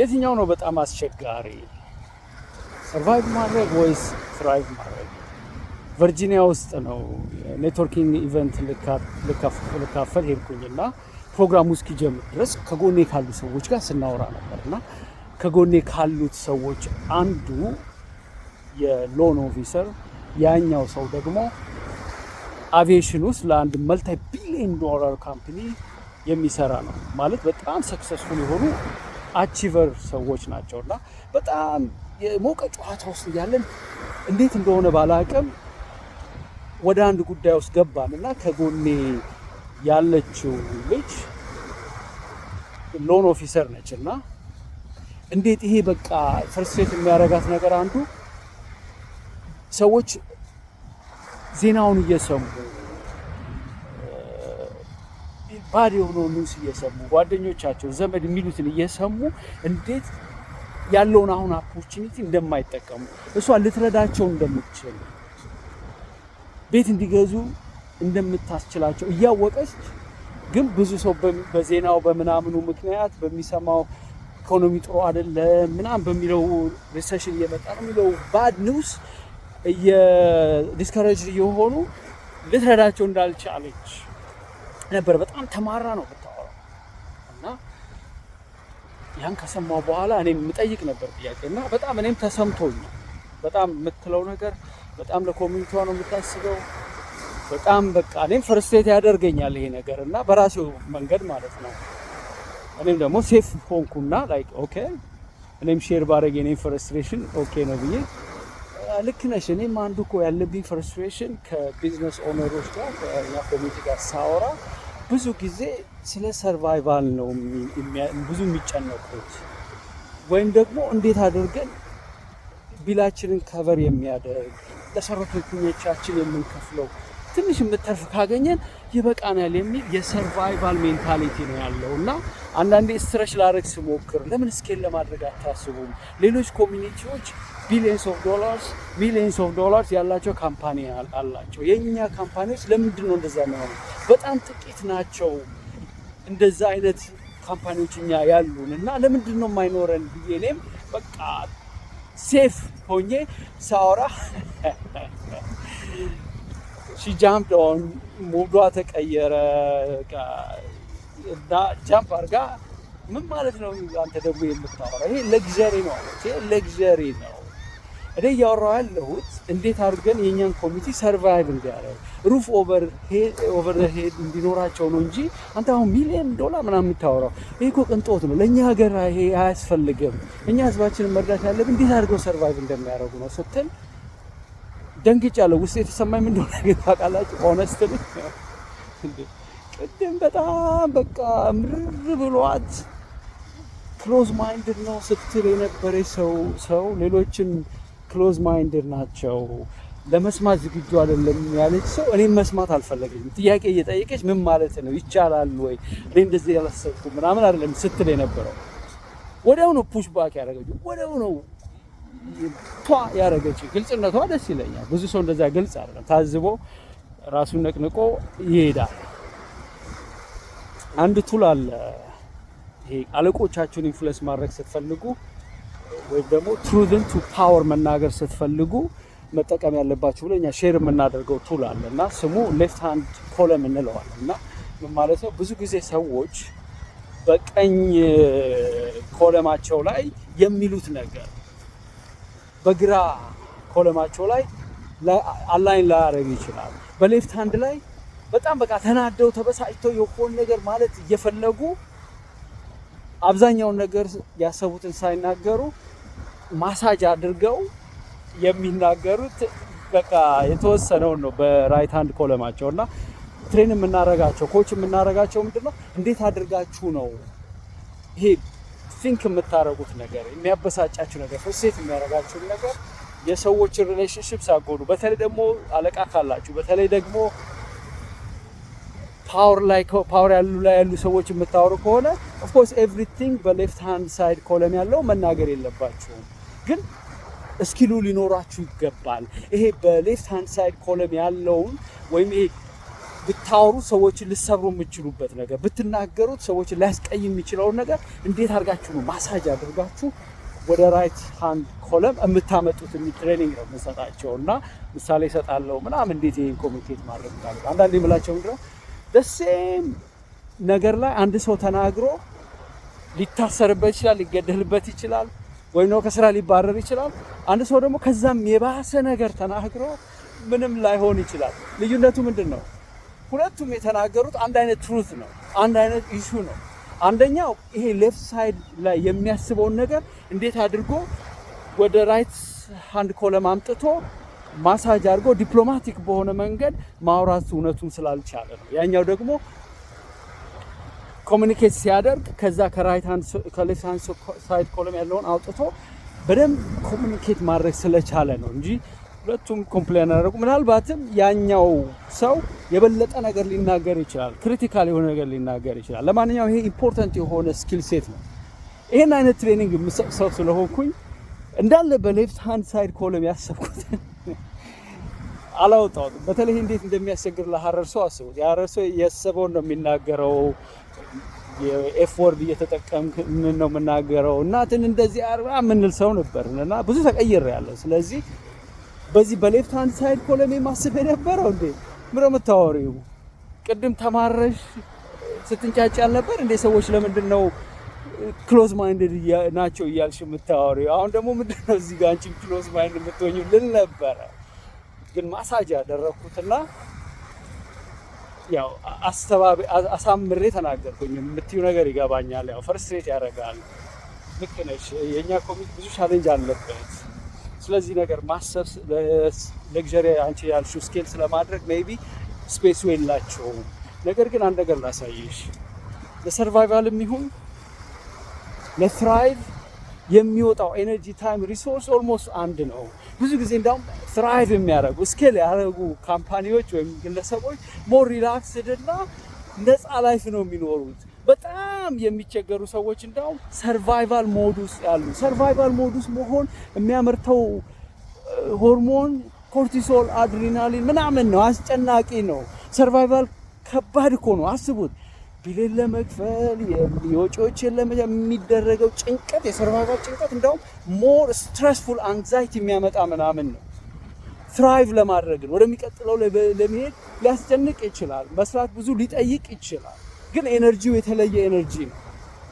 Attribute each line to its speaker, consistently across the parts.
Speaker 1: የትኛው ነው በጣም አስቸጋሪ? Survive ማድረግ ወይስ thrive ማድረግ? ቨርጂኒያ ውስጥ ነው networking event ልካፈል ሄድኩኝ እና ፕሮግራሙ እስኪጀምር ድረስ ከጎኔ ካሉ ሰዎች ጋር ስናወራ ነበር። እና ከጎኔ ካሉት ሰዎች አንዱ የ loan officer፣ ያኛው ሰው ደግሞ አቪዬሽን ውስጥ ለአንድ multi billion dollar company የሚሰራ ነው። ማለት በጣም successful የሆኑ achiever ሰዎች ናቸው። እና በጣም የሞቀ ጨዋታ ውስጥ እያለን እንዴት እንደሆነ ባላቅም ወደ አንድ ጉዳይ ውስጥ ገባን እና ከጎኔ ያለችው ልጅ loan officer ነች። እና እንዴት ይሄ በቃ frustrate የሚያደርጋት ነገር አንዱ ሰዎች ዜናውን እየሰሙ፣ bad የሆነው news እየሰሙ፣ ጓደኞቻቸው፣ ዘመድ የሚሉትን እየሰሙ እንዴት ያለውን አሁን opportunity እንደማይጠቀሙ፣ እሷ ልትረዳቸው እንደምትችል፣ ቤት እንዲገዙ እንደምታስችላቸው እያወቀች ግን ብዙ ሰው በዜናው በምናምኑ ምክንያት በሚሰማው ኢኮኖሚ ጥሩ አይደለም ምናምን በሚለው፣ recession እየመጣ ነው የሚለው bad news discourage እየሆኑ ልትረዳቸው እንዳልቻለች ነበር። በጣም ተማራ ነው የምታወራው። እና ያን ከሰማው በኋላ እኔም የምጠይቅ ነበር ጥያቄ። እና በጣም እኔም ተሰምቶኛል። በጣም የምትለው ነገር በጣም ለ community ዋ ነው የምታስበው። በጣም በቃ እኔም frustrate ያደርገኛል ይሄ ነገር። እና በራሴው መንገድ ማለት ነው። እኔም ደግሞ safe ሆንኩና like okay፣ እኔም share ባረግ የኔም frustration okay ነው ብዬ፣ ልክ ነሽ፣ እኔም አንዱ እኮ ያለብኝ frustration ከ business owner ኦች ጋር፣ ከእኛ community ጋር ሳወራ ብዙ ጊዜ ስለ survival ነው ብዙ የሚጨነቁት፣ ወይም ደግሞ እንዴት አድርገን bill ኣችንን cover የሚያደርግ፣ ለሰራተኞቻችን የምንከፍለው ትንሽ የምተርፍ ካገኘን ይበቃናል የሚል የ survival mentality ነው ያለው። እና አንዳንዴ stretch ላደርግ ስሞክር ለምን scale ለማድረግ አታስቡም? ሌሎች community ዎች billions of dollars፣ millions of dollars ያላቸው company አላቸው። የእኛ company ዎች ለምንድን ነው እንደዛ የሚሆነው? በጣም ጥቂት ናቸው እንደዛ አይነት company ዎች እኛ ያሉን። እና ለምንድን ነው የማይኖረን ብዬ እኔም በቃ safe ሆኜ ሳወራ she jumped on፣ mood ዋ ተቀየረ እና jump አድርጋ ምን ማለት ነው አንተ ደግሞ የምታወራው? ይሄ luxury ነው አለች። ይሄ luxury ነው። እኔ እያወራሁ ያለሁት እንዴት አድርገን የእኛን community survive እንዲያደርግ፣ roof over head እንዲኖራቸው ነው እንጂ አንተ አሁን ሚሊዮን ዶላር ምናምን የምታወራው ይሄ እኮ ቅንጦት ነው። ለእኛ ሀገር ይሄ አያስፈልግም። እኛ ህዝባችንን መርዳት ያለብን እንዴት አድርገው survive እንደሚያደርጉ ነው ስትል ደንግጫለሁ። ውስጥ የተሰማኝ ምን እንደሆነ ግን ታውቃላችሁ? Honestly ቅድም በጣም በቃ ምርር ብሏት close minded ነው ስትል የነበረች ሰው፣ ሌሎችን close minded ናቸው፣ ለመስማት ዝግጁ አይደለም ያለች ሰው እኔም መስማት አልፈለገኝም። ጥያቄ እየጠየቀች ምን ማለት ነው፣ ይቻላል ወይ፣ እኔ እንደዚህ ያላሰብኩ ምናምን አይደለም ስትል የነበረው፣ ወዲያው ነው push back ያደረገችው። ወዲያው ነው ቷ ያደረገችው። ግልጽነቷ ደስ ይለኛል። ብዙ ሰው እንደዛ ግልጽ አይደለም። ታዝቦ ራሱን ነቅንቆ ይሄዳል። አንድ tool አለ። ይሄ አለቆቻችሁን influence ማድረግ ስትፈልጉ ወይም ደግሞ truth ን to power መናገር ስትፈልጉ መጠቀም ያለባችሁ ብለን እኛ share የምናደርገው tool አለ። እና ስሙ left hand column እንለዋለን። እና ምን ማለት ነው? ብዙ ጊዜ ሰዎች በቀኝ column ኣቸው ላይ የሚሉት ነገር በግራ column ኣቸው ላይ align ላያደርግ ይችላል። በ left hand ላይ በጣም በቃ ተናደው ተበሳጭተው የሆነ ነገር ማለት እየፈለጉ አብዛኛውን ነገር ያሰቡትን ሳይናገሩ ማሳጅ አድርገው የሚናገሩት በቃ የተወሰነውን ነው በ right hand column ኣቸው። እና train የምናረጋቸው፣ coach የምናረጋቸው ምንድን ነው? እንዴት አድርጋችሁ ነው ይሄ think የምታደርጉት ነገር፣ የሚያበሳጫችሁ ነገር፣ frustrate የሚያደርጋችሁን ነገር የሰዎችን relationship ሳትጎዱ፣ በተለይ ደግሞ አለቃ ካላችሁ፣ በተለይ ደግሞ power ላይ power ያሉ ላይ ያሉ ሰዎች የምታወሩ ከሆነ of course everything በ left hand side column ያለው መናገር የለባችሁም፣ ግን skill ኡ ሊኖራችሁ ይገባል። ይሄ በ left hand side column ያለውን ወይም ይሄ ብታወሩ ሰዎችን ልሰብሩ የምችሉበት ነገር፣ ብትናገሩት ሰዎችን ሊያስቀይም የሚችለውን ነገር እንዴት አድርጋችሁ ነው ማሳጅ አድርጋችሁ ወደ right hand column የምታመጡት የሚል training ነው የምንሰጣቸው። እና ምሳሌ እሰጣለሁ ምናምን እንዴት ይሄን communicate ማድረግ እንዳለ። አንዳንድ የምላቸው ምንድነው፣ the same ነገር ላይ አንድ ሰው ተናግሮ ሊታሰርበት ይችላል፣ ሊገደልበት ይችላል፣ ወይም ደግሞ ከስራ ሊባረር ይችላል። አንድ ሰው ደግሞ ከዛም የባሰ ነገር ተናግሮ ምንም ላይሆን ይችላል። ልዩነቱ ምንድን ነው? ሁለቱም የተናገሩት አንድ አይነት truth ነው፣ አንድ አይነት issue ነው። አንደኛው ይሄ left side ላይ የሚያስበውን ነገር እንዴት አድርጎ ወደ right hand column አምጥቶ ማሳጅ አድርጎ diplomatic በሆነ መንገድ ማውራት እውነቱን ስላልቻለ ነው። ያኛው ደግሞ communicate ሲያደርግ ከዛ ከ right hand ከ left hand side column ያለውን አውጥቶ በደንብ communicate ማድረግ ስለቻለ ነው እንጂ ሁለቱም complain አደረጉ። ምናልባትም ያኛው ሰው የበለጠ ነገር ሊናገር ይችላል፣ critical የሆነ ነገር ሊናገር ይችላል። ለማንኛውም ይሄ important የሆነ skill set ነው። ይሄን አይነት training የምሰጥ ሰው ስለሆንኩኝ እንዳለ በ left hand side column ያሰብኩት አላወጣሁትም። በተለይ እንዴት እንደሚያስቸግር ለሀረር ሰው አስቡት። የሀረር ሰው ያሰበውን ነው የሚናገረው። የ F word እየተጠቀምክ ምን ነው የምናገረው፣ እናትን እንደዚህ አርባ የምንል ሰው ነበር እና ብዙ ተቀይሬ ያለው። ስለዚህ በዚህ በ left hand side column ማስብ የነበረው፣ እንዴ ምነው የምታወሪው? ቅድም ተማረሽ ስትንጫጭ አልነበር እንዴ? ሰዎች ለምንድን ነው close minded ናቸው እያልሽ የምታወሪው? አሁን ደግሞ ምንድን ነው እዚህ ጋር አንቺም close mind የምትሆኚው ልል ነበረ። ግን ማሳጅ ያደረግኩትና ያው አስተባቢ አሳምሬ ተናገርኩኝ። የምትዩ ነገር ይገባኛል። ያው frustrate ያደርጋል። ልክ ነሽ። የእኛ community ብዙ challenge አለበት። ስለዚህ ነገር ማሰብ luxury አንቺ ያልሽው scale ስለማድረግ maybe space ኡ የላቸውም። ነገር ግን አንድ ነገር ላሳይሽ፣ ለ survival ም ይሁን ለ thrive የሚወጣው energy፣ time፣ resource almost አንድ ነው። ብዙ ጊዜ እንዳውም thrive የሚያደርጉ scale ያደረጉ company ዎች ወይም ግለሰቦች more relaxed እና ነፃ life ነው የሚኖሩት። በጣም የሚቸገሩ ሰዎች እንዳውም survival mode ውስጥ ያሉ፣ survival mode ውስጥ መሆን የሚያመርተው ሆርሞን cortisol፣ adrenaline ምናምን ነው። አስጨናቂ ነው። Survival ከባድ እኮ ነው። አስቡት፣ bill ኤን ለመክፈል፣ የወጪዎችን የሚደረገው ጭንቀት፣ የ survival ጭንቀት እንደውም more stressful anxiety የሚያመጣ ምናምን ነው። Thrive ለማድረግ ወደሚቀጥለው ለመሄድ ሊያስጨንቅ ይችላል። መስራት ብዙ ሊጠይቅ ይችላል። ግን energy ው የተለየ energy ነው።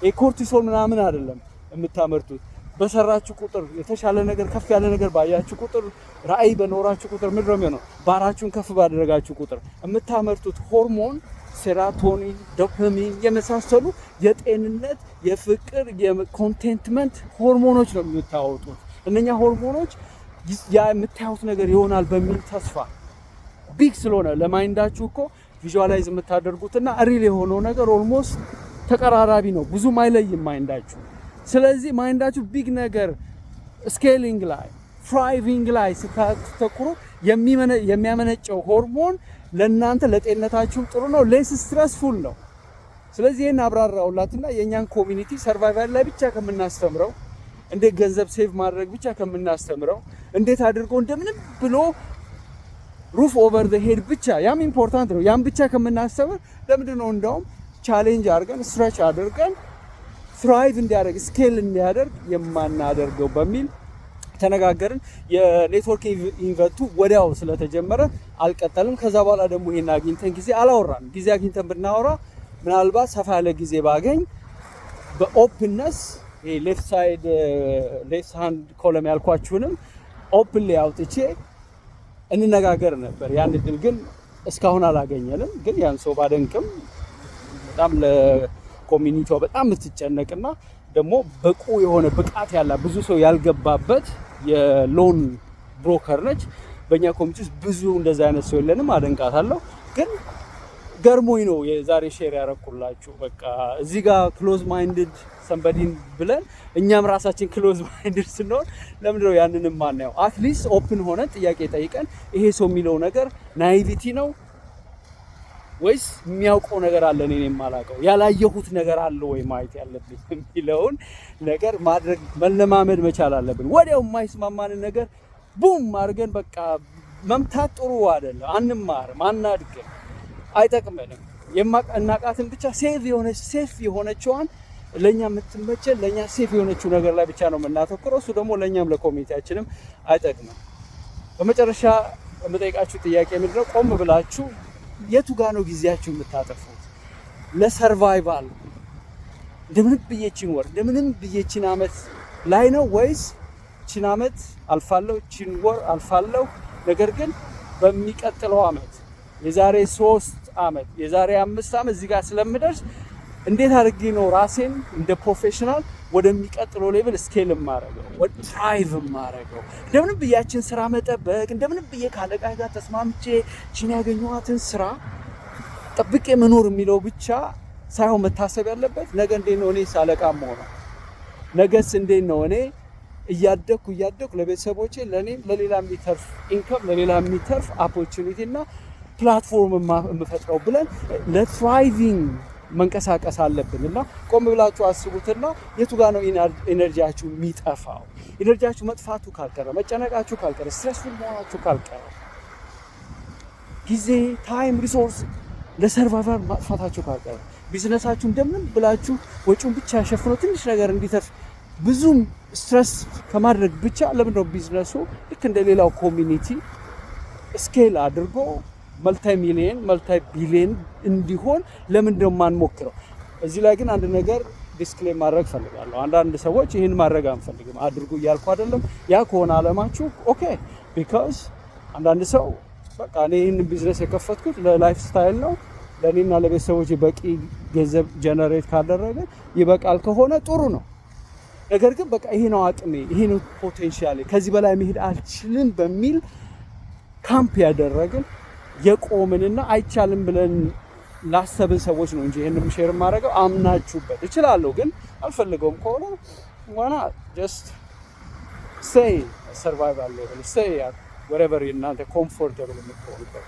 Speaker 1: የ cortisol ምናምን አይደለም የምታመርቱት። በሰራችሁ ቁጥር፣ የተሻለ ነገር፣ ከፍ ያለ ነገር ባያችሁ ቁጥር፣ ራዕይ በኖራችሁ ቁጥር ምንድን ነው የሚሆነው? ባራችሁን ከፍ ባደረጋችሁ ቁጥር የምታመርቱት ሆርሞን serotonin፣ dopamine የመሳሰሉ የጤንነት፣ የፍቅር፣ የ contentment ሆርሞኖች ነው የምታወጡት። እነኛ ሆርሞኖች ያ የምታዩት ነገር ይሆናል በሚል ተስፋ big ስለሆነ ለ mind ኣችሁ እኮ visualize የምታደርጉትና real የሆነው ነገር almost ተቀራራቢ ነው፣ ብዙም አይለይም mind ኣችሁ። ስለዚህ mind ኣችሁ big ነገር scaling ላይ፣ thriving ላይ ስታተኩሩ የሚያመነጨው ሆርሞን ለእናንተ ለጤንነታችሁም ጥሩ ነው፣ less stressful ነው። ስለዚህ ይህን አብራራውላትና የእኛን community survival ላይ ብቻ ከምናስተምረው፣ እንዴት ገንዘብ save ማድረግ ብቻ ከምናስተምረው፣ እንዴት አድርጎ እንደምንም ብሎ roof over the head ብቻ፣ ያም important ነው። ያም ብቻ ከምናስተምር ለምንድን ነው እንደውም challenge አድርገን፣ stretch አድርገን thrive እንዲያደርግ፣ scale እንዲያደርግ የማናደርገው በሚል ተነጋገርን። የ network event ኡ ወዲያው ስለተጀመረ አልቀጠልም። ከዛ በኋላ ደግሞ ይሄን አግኝተን ጊዜ አላወራንም። ጊዜ አግኝተን ብናወራ ምናልባት ሰፋ ያለ ጊዜ ባገኝ በ openness left side left hand column ያልኳችሁንም openly አውጥቼ እንነጋገር ነበር። ያን እድል ግን እስካሁን አላገኘንም። ግን ያን ሰው ባደንቅም በጣም ለ community ዋ በጣም የምትጨነቅና ደግሞ ብቁ የሆነ ብቃት ያላት፣ ብዙ ሰው ያልገባበት የ loan broker ነች። በእኛ community ውስጥ ብዙ እንደዚ አይነት ሰው የለንም። አደንቃታለሁ። ግን ገርሞኝ ነው የዛሬ share ያረኩላችሁ። በቃ እዚህ ጋር close minded somebody ን ብለን እኛም ራሳችን close minded ስንሆን ለምንድነው ያንንም ማናየው? At least open ሆነን ጥያቄ ጠይቀን ይሄ ሰው የሚለው ነገር naivety ነው ወይስ የሚያውቀው ነገር አለ፣ እኔ የማላውቀው ያላየሁት ነገር አለ ወይ ማየት ያለብኝ የሚለውን ነገር ማድረግ መለማመድ መቻል አለብን። ወዲያው የማይስማማንን ነገር boom አድርገን በቃ መምታት ጥሩ አይደለም። አንማርም፣ አናድግም። አይጠቅመንም። የማናቃትን ብቻ safe የሆነችዋን፣ ለእኛ የምትመቸን፣ ለእኛ safe የሆነችው ነገር ላይ ብቻ ነው የምናተኩረው። እሱ ደግሞ ለእኛም ለ community ያችንም አይጠቅምም። በመጨረሻ የምጠይቃችሁ ጥያቄ ምንድነው? ቆም ብላችሁ የቱ ጋ ነው ጊዜያችሁ የምታጠፉት? ለ survival እንደምንም ብዬ ይቺን ወር፣ እንደምንም ብዬ ይቺን አመት ላይ ነው ወይስ ይቺን አመት አልፋለሁ፣ ይቺን ወር አልፋለሁ፣ ነገር ግን በሚቀጥለው አመት፣ የዛሬ 3 አመት፣ የዛሬ 5 አመት እዚህ ጋር ስለምደርስ እንዴት አድርጌ ነው ራሴን እንደ professional ወደሚቀጥለው level scale የማረገው፣ thrive የማረገው? እንደምንም ብዬ ያችን ስራ መጠበቅ፣ እንደምንም ብዬ ካለቃ ጋር ተስማምቼ ይቺን ያገኘኋትን ስራ ጠብቄ መኖር የሚለው ብቻ ሳይሆን መታሰብ ያለበት ነገ እንዴት ነው እኔ አለቃ የምሆነው? ነገስ እንዴት ነው እኔ እያደግኩ እያደግኩ ለቤተሰቦቼ፣ ለእኔም፣ ለሌላ የሚተርፍ income፣ ለሌላ የሚተርፍ opportunity እና platform የምፈጥረው ብለን ለ thriving መንቀሳቀስ አለብን። እና ቆም ብላችሁ አስቡትና የቱ ጋር ነው energy ያችሁ የሚጠፋው? Energy ያችሁ መጥፋቱ ካልቀረ፣ መጨነቃችሁ ካልቀረ፣ stressful መሆናችሁ ካልቀረ፣ ጊዜ፣ time፣ resource ለ survival ማጥፋታችሁ ካልቀረ፣ ቢዝነሳችሁ እንደምንም ብላችሁ ወጪውን ብቻ ሸፍኖ ትንሽ ነገር እንዲተርፍ ብዙም stress ከማድረግ ብቻ ለምንድነው ቢዝነሱ ልክ እንደ ሌላው community scale አድርጎ multi million፣ multi billion እንዲሆን ለምንድነው የማንሞክረው? እዚህ ላይ ግን አንድ ነገር disclaim ማድረግ ፈልጋለሁ። አንዳንድ ሰዎች ይህን ማድረግ አንፈልግም፣ አድርጉ እያልኩ አይደለም። ያ ከሆነ አለማችሁ okay። Because አንዳንድ ሰው በቃ እኔ ይህን ቢዝነስ የከፈትኩት ለ lifestyle ነው፣ ለእኔና ለቤተሰቦች በቂ ገንዘብ generate ካደረገ ይበቃል ከሆነ ጥሩ ነው። ነገር ግን በቃ ይሄ ነው አቅሜ፣ ይሄ ነው potential ኤ፣ ከዚህ በላይ መሄድ አልችልም በሚል ካምፕ ያደረግን፣ የቆምንና አይቻልም ብለን ላሰብን ሰዎች ነው እንጂ ይህንን share የማደርገው። አምናችሁበት እችላለሁ ግን አልፈልገውም ከሆነ why not just stay survival level፣ stay wherever እናንተ comfortable የምትሆኑበት።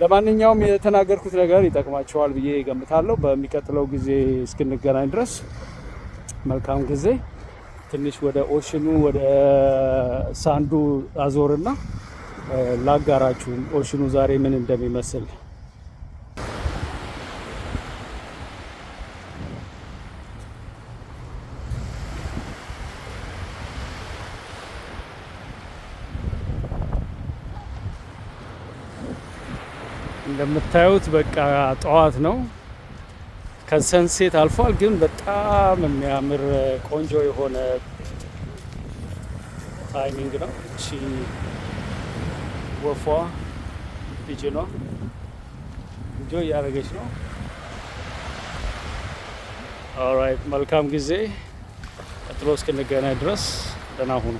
Speaker 1: ለማንኛውም የተናገርኩት ነገር ይጠቅማችኋል ብዬ እገምታለሁ። በሚቀጥለው ጊዜ እስክንገናኝ ድረስ መልካም ጊዜ። ትንሽ ወደ ocean ኑ፣ ወደ sand ኡ አዞርና ላጋራችሁ ocean ኑ ዛሬ ምን እንደሚመስል። እንደምታዩት በቃ ጠዋት ነው። ከ sunset አልፏል፣ ግን በጣም የሚያምር ቆንጆ የሆነ timing ነው። እቺ ወፏ pigeon ኗ enjoy እያደረገች ነው። Alright፣ መልካም ጊዜ። ቀጥሎ እስክንገናኝ ድረስ ደህና ሁኑ።